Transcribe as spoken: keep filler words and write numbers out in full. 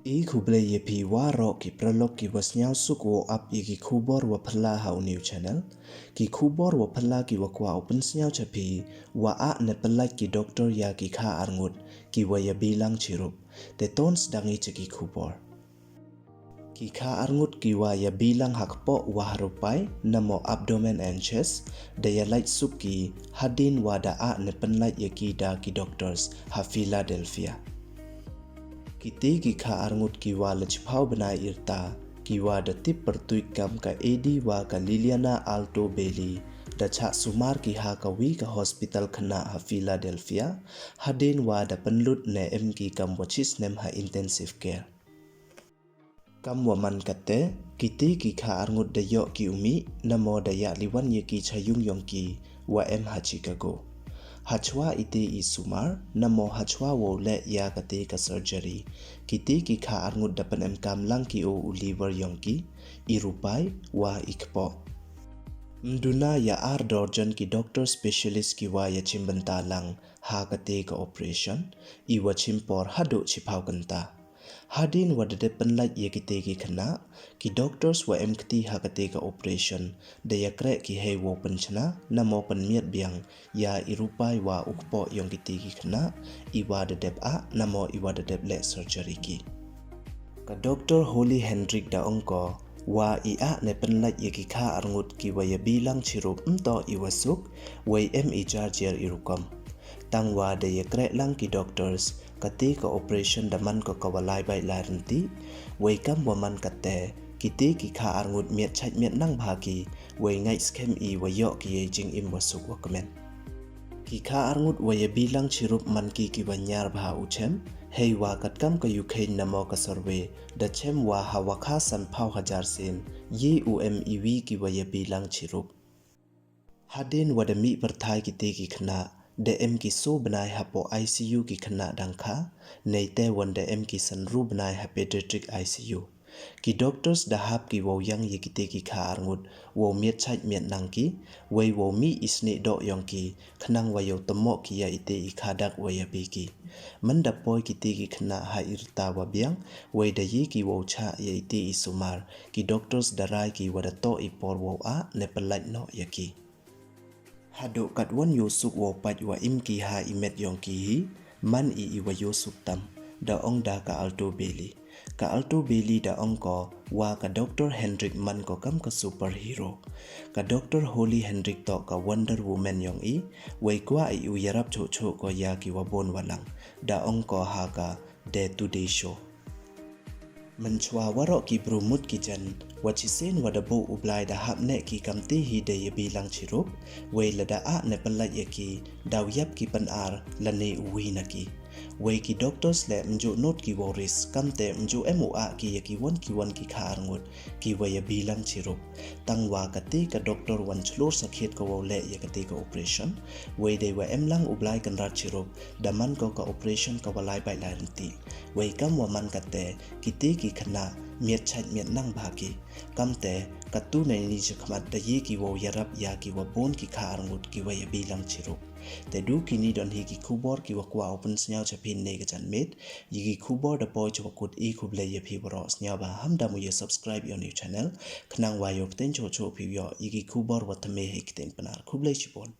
I khublei ya phi waroh ki paralok ki wa sniawsuk wow ap ya ki khubor wa phylla ha u new channel. Ki khubor wa phylla ki wa kwah u pynsniaw cha phi, wa ah ne pynlait ki doctor ya ki kha arngut ki wa ya bilang chirup. Te ton sdang i cha ki khubor. Ki kha arngut ki wa ya bilang ha kpoh wa ha rupai, namo abdomen and chest, da ya lait suk ki hadien wa da ah ne pynlait ya ki da ki doctors ha Philadelphia. Kiti ki kha arngut ki wa la chiphaw bnai yrta, ki wa da tip pyrtuit kam ka Eddie wa ka Liliana Altobelli, da chah sumar ki ha ka wi ka hospital khynnah ha Philadelphia, hadien wa da pynlut ne em ki kam wa chisnem ha intensive care. Kam wa man kate, kiti ki kha arngut da yoh ki u mih, namo da ya liwan ya ki cha yung yong ki wa em ha Chicago. Hachwa iti i sumar, namo hachwa wow leh ya kati ka surgery, kiti ki kha arngut da pynemkam lang ki u u liver yong ki, i rupai wa i kpoh. Mduna ya ar dorjon ki doctor specialist ki wa ya chimbynta lang ha kati ka operation, i wa chimpor haduh chiphaw kynta. Hadien wa da dep pynlait ya kiti ki khynnah, ki doctors wa em kti ha kati ka operation, da ya kreh ki hei wow pynchna, namo pynmiat biang ya i rupai wa u kpoh yong kiti ki khynnah, i wa da dep ah, namo i wa da dep leh surgery ki. Ka doctor Holly Hendrick da ong ko, wa i ah ne pynlait ya ki kha arngut ki wa ya bilang chirup mtoh i wa suk, wei em i jar jer i rukom. Tang wa da ya kreh lang ki doctors, kati ka operation da man ko ka wa lai bait lai rynti, wei kam wa man kate, kiti ki kha arngut miat chait miat nang bha ki, wei ngait skhem i wa yoh ki ya i jingim wa suk wa kmen. Ki kha arngut wa ya bilang chirup man ki ki wa nyar bha u chem, hei wa katkam ka yukheiñ namo ka survey, da chem wa ha wa kha sanphaw hajar sien, yi u em i wi ki wa ya bilang chirup. Hadien wa da mih pyrthai kiti ki khynnah, da em ki soo bnai hapoh I C U ki khynnah dang kha, neite wan da em ki sanru bnai ha pediatric I C U. Ki doctors da hap ki wow yang ya kiti ki kha arngut, wow miat chait miat nang ki, wei wow mih i snieh doh yong ki, khnang wa yow tymmoh ki ya iti i kha dak wa ya bi ki. Manda poi kiti ki khynnah ha yrta wa biang, wei da yi ki wow chah ya iti i sumar, ki doctors da rai ki wa da toh i por wow ah ne pynlait noh ya ki. Haduh katwon yow suk wow pait wa im ki ha i met yong ki hi, man i i wa yow suk tam, da ong da ka Altobelli. Ka Altobelli da ong ko, wa ka doctor Hendrick man ko kam ka superhero. Ka doctor Holly Hendrick toh ka Wonder Woman yong i, wei kwah i u yarap choh choh ko ya ki wa bun wa lang, da ong ko ha ka The Today Show. Mynchwa waroh ki bru mut ki jan, wa chisien wa da buh u Blai da hap neh ki kamti hi da ya bilang chirup, wei lada ah ne pynlait ya ki, daw yap ki pynar, lane u wi na ki. Wei ki doctors le mjuh not ki wow risk, kamte mjuh em u ah ki ya ki won ki won ki kha arngut, ki wa ya bilang chirup. Tang wa kati ka doctor wan chlur sakhiat ka wow leh ya kati ka operation, wei dei wa em lang u Blai Kynrad chirup, da man ko ka operation ka wa lai bait lai rynti. Wei kam wa man kate, kiti ki khynnah miat chait miat nang bha ki. Kamte, katu na ini chakhmat da yi ki wow yarap ya ki wa bun ki kha arngut ki wa ya bilang chirup. Te du kini don hi ki khubor ki wa kwah u pynsniaw cha phi ne ka janmiet, ya ki khubor da poi cha wa kut. I khublei ya phi waroh, sniaw bha ham da mu ya subscribe ya u new channel, khnang wa yow pten choh choh phi yoh ya ki khubor wa thymme hei ktien Pnar. Khublei chibun.